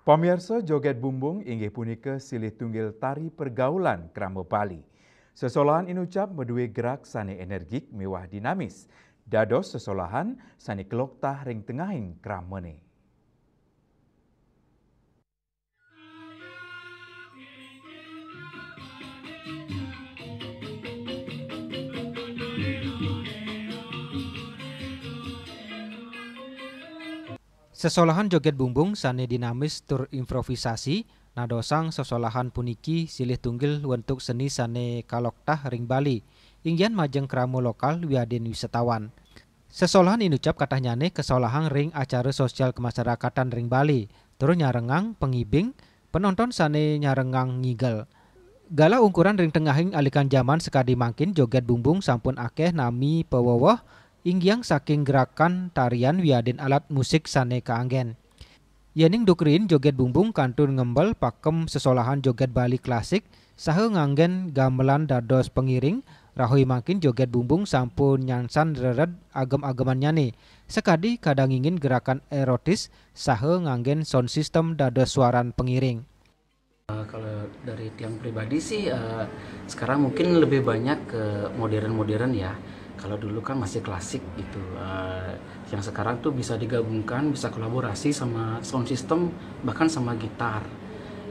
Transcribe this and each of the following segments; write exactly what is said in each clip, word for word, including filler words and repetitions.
Pamirsa, joget bumbung inggih punika silih tunggil tari pergaulan krama Bali. Sesolahan inucap madué gerak sané energik miwah dinamis. Dados sesolahan sané kloktah ring tengahing kramané. Sesolahan joget bumbung sané dinamis tur improvisasi nadosang sesolahan puniki silih tunggil wentuk seni sané kaloktah ring Bali, inggihan majeng krama lokal wiadin wisatawan. Sesolahan inucap katahnyané kasolahang ring acara sosial kemasyarakatan ring Bali, tur nyarengang pangibing, penonton sané nyarengang ngigel. Galah ungkuran ring tengahing alikan jaman sakadi mangkin joget bumbung sampun akéh nami paweweh, inggihan saking gerakan tarian wiadin alat musik sané kaanggén. Yéning duk riin joget bumbung kantun ngembel pakem sesolahan joget Bali klasik saha nganggén gamelan dados pangiring, rahayu mangkin joget bumbung sampun nyansan rered agem-agemannyané, sakadi kadangingin gerakan erotis saha nganggén sound system dados suaran pangiring. Eh, kalau dari tiang pribadi sih, eh, sekarang mungkin lebih banyak ke modern-modern ya. Kalau dulu kan masih klasik gitu. Eh, yang sekarang tuh bisa digabungkan, bisa kolaborasi sama sound system, bahkan sama gitar.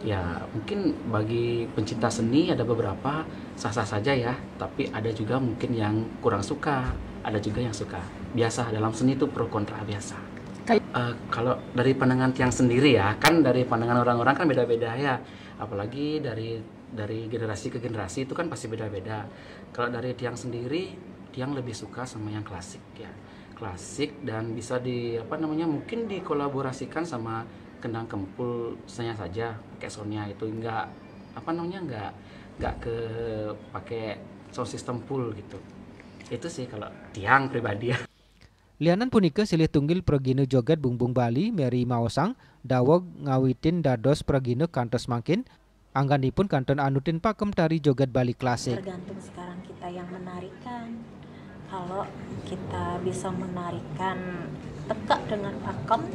Ya, mungkin bagi pencinta seni ada beberapa sah-sah saja ya, tapi ada juga mungkin yang kurang suka, ada juga yang suka. Biasa, dalam seni itu pro kontra biasa. Eh, kalau dari pandangan tiang sendiri ya, kan dari pandangan orang-orang kan beda-beda ya. Apalagi dari dari generasi ke generasi itu kan pasti beda-beda. Kalau dari tiang sendiri, tiang lebih suka sama yang klasik ya. Klasik dan bisa di apa namanya, mungkin dikolaborasikan sama kendang kempul misalnya saja, pakai soundnya itu enggak apa namanya, enggak enggak ke pakai sound system full gitu. Itu sih kalau tiang pribadi ya. Lianan punika silih tunggil pragina joget bumbung Bali Mary maosang daweg ngawitin dados pragina kantos mangkin, angganipun kantun anutin pakem tari joget Bali klasik. Tergantung sekarang kita yang menarikan. Kalau kita bisa menarikan teka dengan pakem,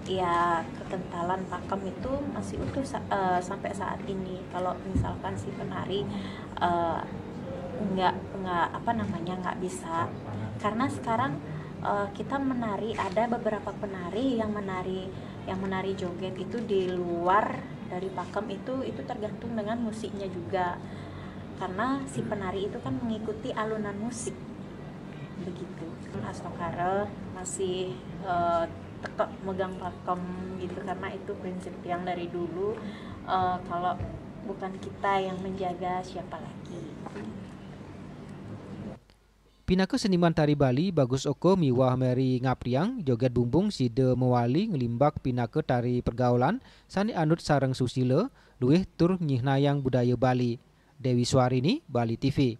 ya kekentalan pakem itu masih utuh sa- eh, sampai saat ini. Kalau misalkan si penari eh, nggak nggak apa namanya, nggak bisa, karena sekarang eh, kita menari, ada beberapa penari yang menari yang menari joget itu di luar dari pakem itu itu tergantung dengan musiknya juga, karena si penari itu kan mengikuti alunan musik begitu. Astungkara masih eh, tekek megang pakem gitu, karena itu prinsip yang dari dulu. Eh, kalau bukan kita yang menjaga, siapa lagi? Pinaka seniman tari Bali Bagus Oko miwah Mary ngapriang joget bumbung sida mawali nglimbak pinaka tari pergaulan sané anut sareng susila, luih tur nyihnayang budaya Bali. Dewi Swarini, Bali T V.